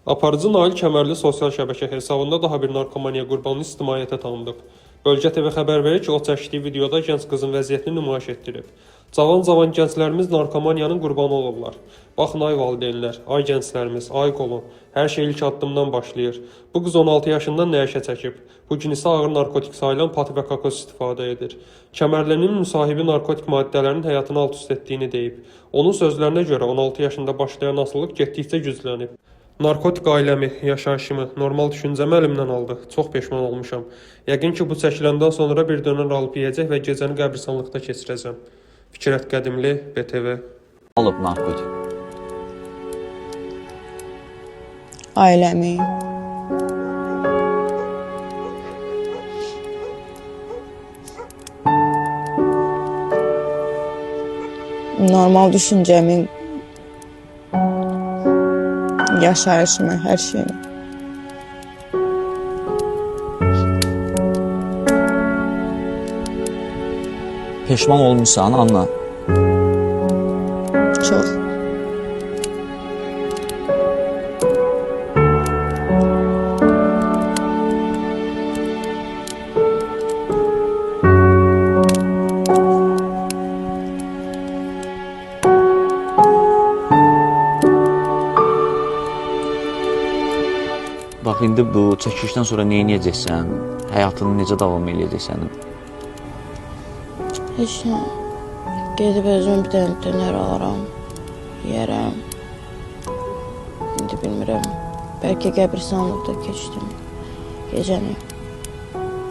Aparıcı Nail Kəmərli sosial şəbəkə hesabında daha bir narkomaniya qurbanını ictimaiyyətə tanıdıb. Bölgə TV xəbər verir ki, o çəkdiyi videoda gənc qızın vəziyyətini nümayiş etdirib. Cavan-cavan gənclərimiz narkomaniyanın qurbanı olurlar. Baxın ay valideynlər, ay gənclərimiz, ay qolun. Hər şey ilk addımdan başlayır. Bu qız 16 yaşından nə işə çəkib? Bu gün isə ağır narkotik sayılan pati və kokos istifadə edir. Kəmərlinin müsahibi narkotik maddələrin həyatını alt-üst etdiyini deyib. Onun sözlərinə görə 16 yaşında başlayan asılılıq getdikcə güclənib. Narkotik ailəmi, yaşayışımı, normal düşüncəmi əlimdən aldı. Çox peşman olmuşam. Yəqin ki, bu çəkiləndən sonra bir dönər alıb yeyəcək və gecəni qəbristanlıqda keçirəcəm. Fikrət Qədimli, BTV. Alıb narkotik. Ailəmi. Normal düşüncəmi, yaşayışımı, hər şeyimi. Peşman olmusan, Anna? Çox. Bax indi bu çəkilişdən sonra nə edəcəksən? Həyatını necə davam eləyəcəksən? Heç nə. Gedib özümə bir dənə dönər alaram, yeyərəm. İndi bilmirəm. Bəlkə qəbristanlıqda keçdim gecəni.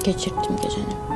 Keçirtdim gecəni.